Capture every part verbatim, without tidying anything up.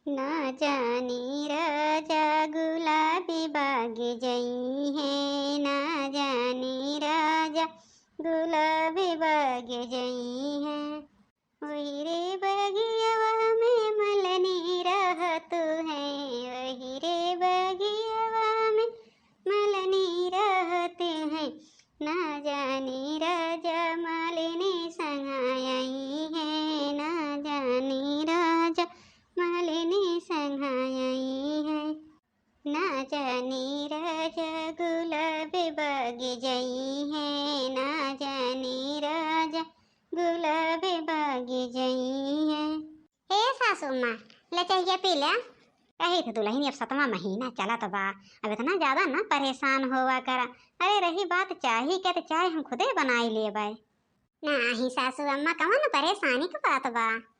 ना जानी राजा गुलाबी बाग जइहैं, ना जानी राजा गुलाबी बाग जइहैं। वही रे बगियवा में मलनी रहत हैं, वही रे बगियवा में मलनी रहत हैं। ना जानी राजा मालिनी संग अइहैं, ना जानी राजा मालिनी संग अइहैं। ना जानी राजा गुलाबी बाग जइहैं, ना जानी राजा गुलाबी बाग जइहैं। ए सासू अम्मा, ले चहिया पी ले। कही थे दुलहिन, अब सतवाँ महीना चलत बा, अब इतना ज्यादा ना परेशान होवा करा। अरे रही बात चाही के, तो चाय हम खुदे बनाई लेबै। नाही सासू अम्मा, कवन परेशानी के बात बा?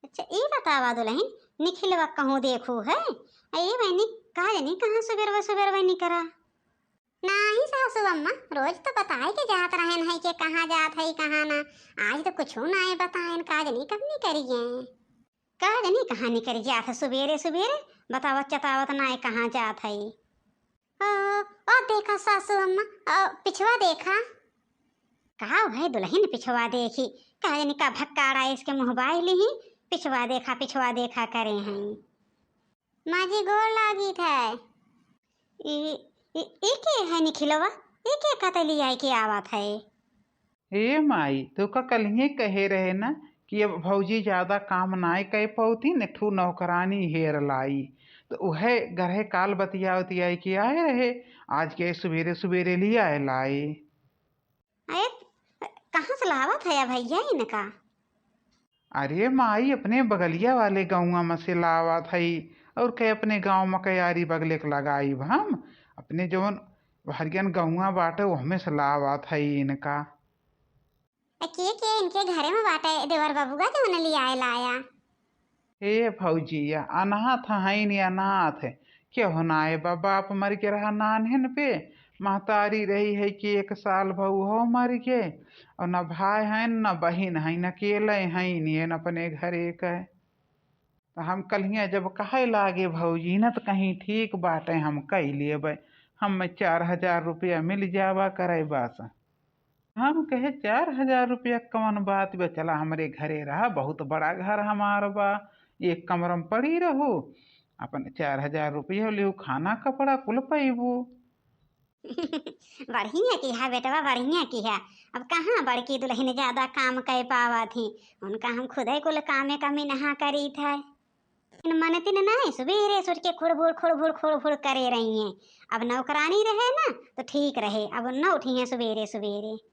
अच्छा, ई बतावा दुलहिन, निखिलवा कहूँ देखू है? आ ए बहिनी, का जानी कहाँ सुबेरवा सुबेरवा निकरा। नाही सासू अम्मा, रोज तो बताई के जात रहेन है कि कहाँ जात है, कहाँ ना। आज तो कुछू नाय बताएन, का जानी कब निकरिए। का जानी कहाँ निकरि जात है सुबेरे सुबेरे, बतावत चतावत नाय कहाँ जात है। ओ, ओ देखा सासू अम्मा, ओ पिछवा देखा। का है दुलहिन पिछवा देखी, का जानी का भक्काड़ा इसके मुँह बाय लिही, पिछवा देखा, पिछवा देखा करे हैं। माँ जी गोड़ लागित है। ई, ई, ई के है निखिलवा? ई के कतली आय के आवत है? ए माई, तोका कलिहे कहे रहे ना कि अब भौजी ज्यादा काम नाय कै पौतीन, एक ठू नौकरानी हेर लाई। तो उहे घरे काल बतिया उतियाई के आए रहे, आज के सुबेरे सुबेरे लियाए लाई। अरे, कहाँ से लावत है भैया इनका? अरे माई, अपने बगलिया वाले गौवा में से लावत हई, और के अपने गाँव में कयारी बगले के लगाई हम, अपने जवन हरियन गौवा बाटे, ओहमे से लावत हई इनका। आ के, के इनके घरे में बाटे देवर बबुआ जवन लियाए लाया? हे भौजिया, अनाथ हईन, अनाथ। केहू नाय बा, बाप मरि के रहा नान्हन पे, महतारी रही है कि एक साल भऊ हो मरि के, और न भाई हईन, न बहिन हईन, अकेले हईन, ये न अपने घरे के। तो हम कलिया जब कहे लागे, "भौजी, न तो कहीं ठीक बाटे, हम कई लेबे, हम चार हजार रुपया मिल जावा करे बस।" हम कहे, "चार हजार रुपया कवन बात बा, चला हमरे घरे रहा, बहुत बड़ा घर हमार बा, एक कमरा में पड़ी रहू, अपन चार हजार रुपया लेहू, खाना कपड़ा कुल पइबू।" बढ़िया किहा बेटवा, बढ़िया किहा। अब कहाँ बड़की दुलहिन ज्यादा काम कै पावत ही, उनका हम खुदै कुल कामे कमिनहा करीत है। इन मनतिन नाहीं, सुबेरे से उठ के खुड़बुड़, खुड़बुड़, खुड़बुड़ करे रही हैं। अब नौकरानी रहे ना, तो ठीक रहे, अब न उठी हैं सुबेरे सुबेरे।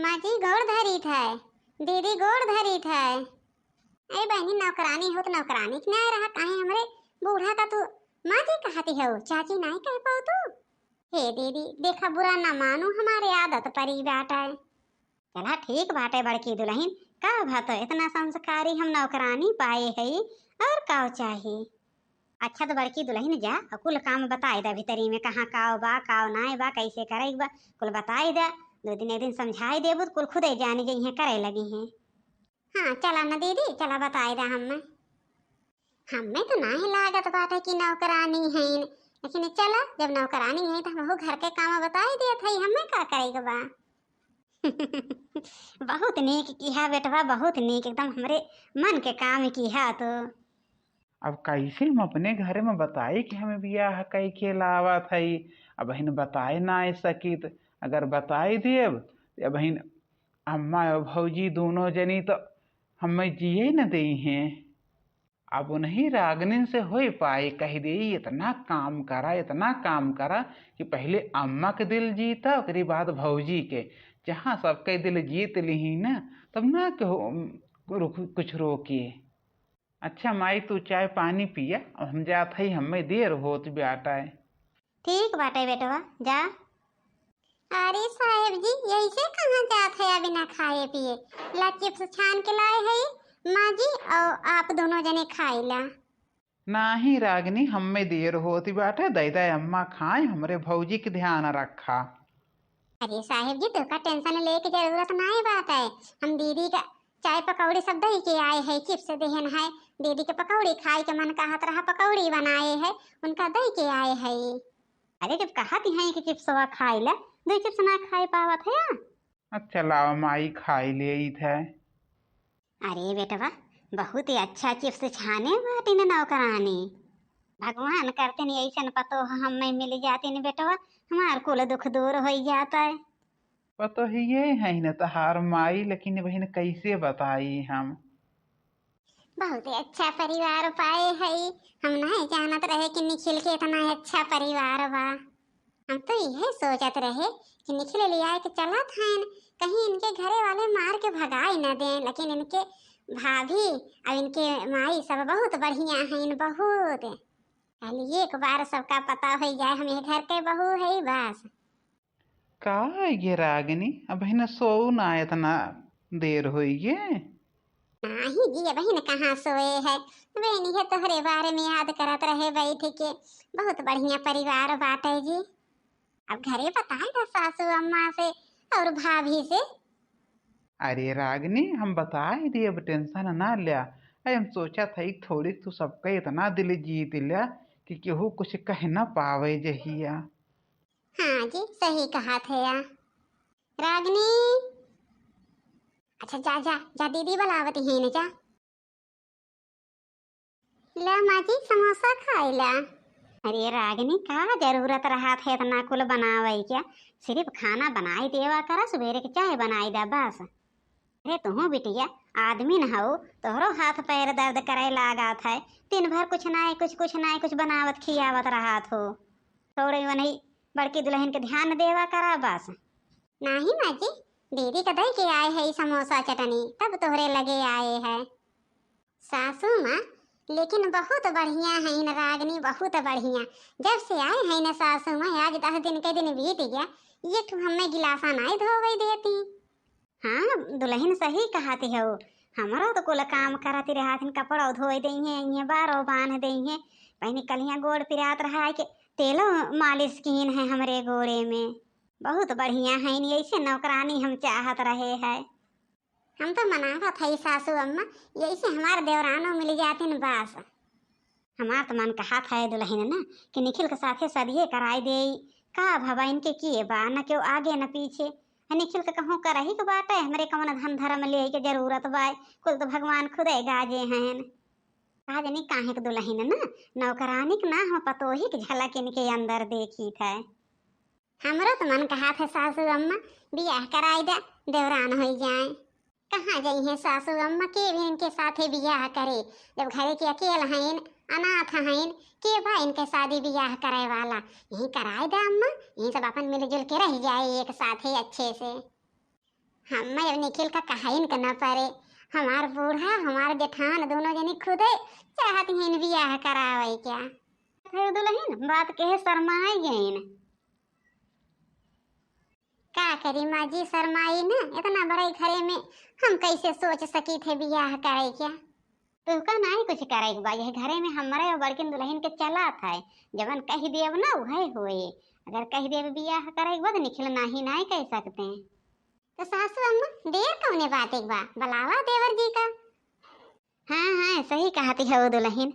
माँ जी गोड़ धरीत है, दीदी गोड़ धरीत है। ए बहिनी, नौकरानी होत नौकरानी के नाय रहा, काहे हमरे बूढ़ा का तू माँ जी कहती हो, चाची नाय कह पाओ तू? हे दीदी, देखा बुरा ना मानू, हमारे आदत परी बाटे। चला ठीक बाटे बड़की दुलहिन, का भा तो इतना संस्कारी हम नौकरानी पाए हई, और का चाही? अच्छा तो बड़की दुलहिन जा, और कुल काम बताए दे भीतरी में, कहाँ काव बा, काव नाय बा, कैसे करे बा, कुल बताए दे। दो दिन एक दिन समझाए देबू तो कुल खुदे जानी जइहें, करे लगी हैं। हाँ चला न दीदी, चला बताए दे हमें। हमें तो नाहीं लागत बाटे कि नौकरानी हईन, लेकिन चला जब नौकरानी हईन तो हमहू घर के काम बताए देत हई, हमें का करे के बा। बहुत नीक किहा बेटवा, बहुत नीक, एकदम हमरे मन के काम किहा तो। अब कैसे हम अपने घरे में बताई कि हमें बियाह कई के लावत हई? अब हिन बताए ना सकित, अगर बताई देब तो अब हिन अम्मा और भौजी दोनों जनी तो हमें जिए न देइहें। अब उन्हीं रागनिन से होई पाए, कह देई, "इतना काम करा, इतना काम करा कि पहले अम्मा के दिल जीता, ओकरे बाद भौजी के।" जहाँ सबके दिल जीत लिही ना, तब ना केहू, उम, रुक, कुछ रोके। अच्छा माई, तू चाय पानी पिया, अब हम जात हई, हमें देर होत बाटे। ठीक बाटे बेटवा, जा। अरे साहेब जी, यही से कहाँ जात है बिना खाए पिए? ला चिप्स छान के लाए है माँ जी, और आप दोनों जने खाई ला। नाही रागनी, हमें देर होती बाटे, दे दे अम्मा खाए, हमरे भौजी के ध्यान रखा। अरे साहेब जी, तोका टेंशन लेके जरूरत नाई बाटे। हम दीदी का चाय पकौड़ी सब दई के आए है, चिप्स देहन है। दीदी के पकौड़ी खाए के मन कहत रहा, पकौड़ी बनाए है, उनका दई के आए है। अरे, जब कहत हैं कि चिप्सवा खाए ला, दो चिप्स ना खाए पावत है या? अच्छा, लावा माई, खाए लेइत है। अरे बेटवा, बहुत ही अच्छा चिप्स छाने बाटिन नौकरानी। भगवान करतिन ऐसन पतोह हमें मिल जातिन बेटवा, हमार कुल दुख दूर होई जात है। पतोहिए है न तहार माई, लेकिन बहिन कैसे बताई हम। बहुत ही अच्छा परिवार पाए है, हम नहीं जानत रहे कि निखिल के इतना अच्छा परिवार बा। हम तो यह सोचत रहे कि निखिल लिया के चलत हैं, कहीं इनके घरे वाले मार के भगाए न दें, लेकिन इनके भाभी और इनके माई सब बहुत बढ़िया हैं, बहुत। खाली एक बार सबका पता हो जाए, हम ये घर के बहू है बस। का है ये रागिनी, अबहिन सोऊ ना, इतना देर होई गे? नाही जी, अबहिन कहाँ सोए है, बहिन ये तोहरे बारे में याद करत रहे बैठ के। बहुत बढ़िया परिवार बाटे जी। अब घरे बताए ना सासू अम्मा से और भाभी से। अरे रागिनी, हम बताए दी, अब टेंशन ना ल्या। अरे हम सोचा था कि थोड़ी तू सबका इतना दिल जीत ल्या कि केहू कुछ कह ना पावे जहिया। हाँ जी, सही कहा थे या। रागिनी, अच्छा जा, जा, जा, दीदी बुलावत ही न, जा। ला माँ जी, समोसा खाए ला। अरे रागिनी, का जरूरत रहा था इतना कुल बनावे के? सिर्फ खाना बनाई देवा करा, सुबेरे के चाय बनाई दा बस। अरे तुहू बिटिया, आदमी न हो, तोहरो हाथ पैर दर्द करे लागत है। दिन भर कुछ नाय कुछ, कुछ नाय कुछ बनावत खियावत रहत हो। थोड़े वनही बड़की दुलहिन के ध्यान देवा करा बस। नाही माँ जी, दीदी का दई के आए है ई समोसा चटनी, तब तोहरे लगे आए है। सासू माँ, लेकिन बहुत बढ़िया है न रागनी, बहुत बढ़िया। जब से आए है न सासू माँ, आज दस दिन के दिन बीत गया, ये ठू हमें गिलासा नाई धोवे देती। हाँ, दुलहिन सही कहत हऊ। हमरो तो कुल काम करत रहत हिन, कपड़ो धोए देइहें, अइहें बारो बांध देइहें। पहिनी कलिया गोड़ पिरात रहा है कि तेलो मालिश कीन है हमरे गोड़े में। बहुत बढ़िया है, ऐसे नौकरानी हम चाहत रहे है। हम तो मनावत है सासू अम्मा, ऐसे हमार देवरानो मिल जातिन बस। हमार त मन कहत है दुलहिन ना कि निखिल के साथे सदिये कराई देई। का भवा इनके किए बा, न केहू आगे न पीछे। आ निखिल के कहूँ करही के बाटे, हमरे कवन धन धर्म लेई के जरूरत बा, कुल त भगवान खुदे गाजे हैं। का जनी काहे के दुलहिन ना नौकरानी के ना हम पतोही के झलक इनके अंदर देखी थे। हमरो त मन कहत है सासू अम्मा, बियाह कराई दे, देवरान होई जाए। कहाँ जइहें सासू अम्मा, के भी इनके साथे बियाह करे, जब घरे के अकेल हईन, अनाथ हईन, के बा इनके शादी बियाह करे वाला? यहीं कराए दे अम्मा, यहीं सब अपन मिलजुल के रह जाए एक साथे अच्छे से। हम अब निखिल का कहाइन के न परे, हमार बूढ़ा, हमार जेठान दोनों जनी खुदे चाहत हईन बियाह करावे क्या। फिर दुलहिन बात कहे शर्माई गईन। का करी माँ जी, शर्माई न, इतना बड़े घरे में हम कैसे सोच सकी थे बियाह करे क्या? तुहका नाई कुछ करे के बा, यह घरे में हमरे और बड़किन दुलहिन के चलत है, जवन कह देब न उहे होए। अगर कह देब बियाह करे के बा त निखिल नाही नाई कह सकते। तो सासू अम्मा, देर कौने बात एक बा, बुलावा देवर जी का। हाँ, हाँ, सही कहती है वो दुलहिन।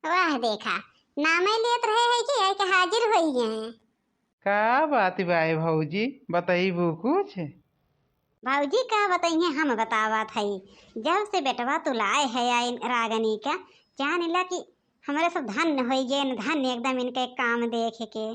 वाह, देखा, नामे लेत रहे है कि आइके हाजिर होई गए हैं। का बात बाय भौजी, बतईबू कुछ? भौजी का बतइहे, हम बतावत हई। जब से बेटवा तुलाए है आइन रागनी का, जान ला कि हमरे सब धन्य होई गए, धन्य एकदम इनके काम देख के।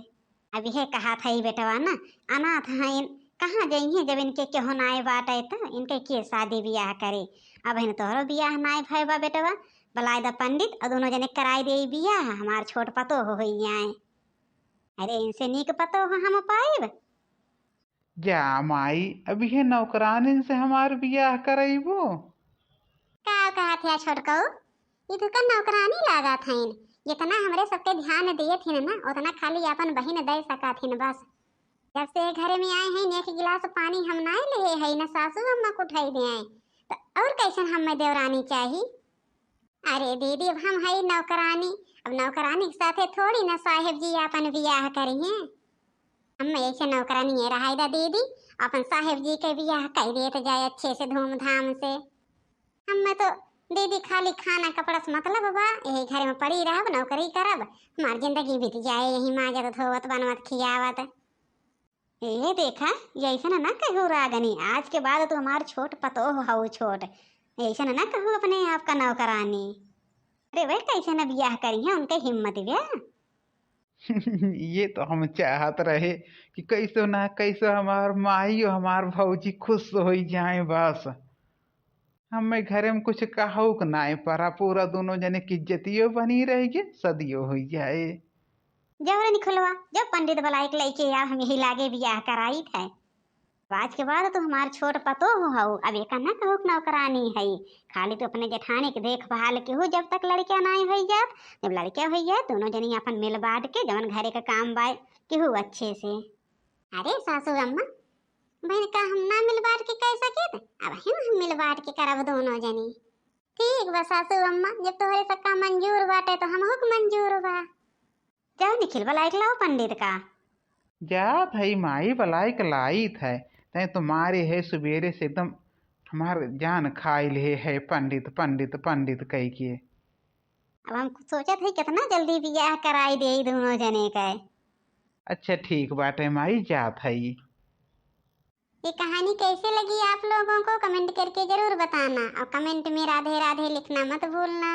अब यह कहा था ई बेटवा ना, अनाथ हईन, कहाँ जइहें जब इनके केहू नाय बाटे त इनके के शादी बियाह करे। अब हिन तोहरो बियाह नाय भय बा बेटवा, बुलाए दा पंडित और दोनों जने कराई दे ई बियाह, हमार छोट पतोह होई आए। अरे इनसे नीक पतोह हम पाइब? जा माई, अब यह नौकरानिन से हमार बियाह करइबो? का कहत है छोटकऊ? ई दुका नौकरानी लागत हईन। जितना हमरे सबके ध्यान दिए थिन ना, उतना खाली अपन बहिन दे सकत हिन बस। जब से घरे में आए हैं, एक गिलास पानी हम नाय लेहे हई, न सासू अम्मा कुठाई दे आए, तो और कैसन हमें देवरानी चाही? अरे दीदी, अब हम हई नौकरानी, अब नौकरानी के साथे थोड़ी ना साहेब जी अपन बियाह करिहें। हम ऐसे नौकरानी रहाई दा दीदी, अपन साहेब जी के बियाह कर देत जाए अच्छे से धूमधाम से। हमें तो दीदी खाली खाना कपड़ा से मतलब बा, यही घर में पड़ी रहब, नौकरी करब, हमार जिंदगी बीत जाए यही माजत धोवत बनवत खियावत। ए देखा, ये ऐसे ना, ना कहू रागनी, आज के बाद तू हमार छोट पतोह हऊ छोट, ऐसे ना, ना कहू अपने आप का नौकरानी। अरे वह कैसे न बियाह करी है, उनके हिम्मत बे। ये तो हम चाहत रहे कि कैसो ना कैसो हमार माई और हमार भौजी खुश हो जाए बस। हमें घरे में कुछ कहू के नाय पड़ा, पूरा दोनों जने की इज्जतियो बनी रह गए, सदियो हो जाए। जब रे निखुलवा, जब पंडित बलाई के लइके आओ, हम यही लागे बियाह कराई थे। आज के बाद तू हमार छोट पतोह हऊ, अब एका ना कहू के नौकरानी है, खाली तू अपने जेठानी के देखभाल के हो, जब तक लड़किया नाई हो जात, जब लड़किया हो जाए दोनों जनी अपन मिल बांट के जवन घरे का काम बाय केहू अच्छे से। अरे सासू अम्मा, बहन का हम ना मिल बांट के कर सके थे? अब हम, हम मिल बांट के करब दोनों जनी। ठीक बा सासू अम्मा, जब तोहरे सबका मंजूर बाटे तो हमहू के मंजूर बा। जाओ निखिल, बलाइक लाओ पंडित का। जात हई माई, बलाइक लाइत है। तै तुम्हारे है सुबेरे से एकदम हमार जान खाइल है, है पंडित, पंडित, पंडित कह के। अब हम सोचत है कितना जल्दी बियाह कराई दे दोनों जने का। अच्छा ठीक बाटे माई, जात हई। ये कहानी कैसे लगी आप लोगों को, कमेंट करके जरूर बताना, और कमेंट में राधे राधे लिखना मत भूलना।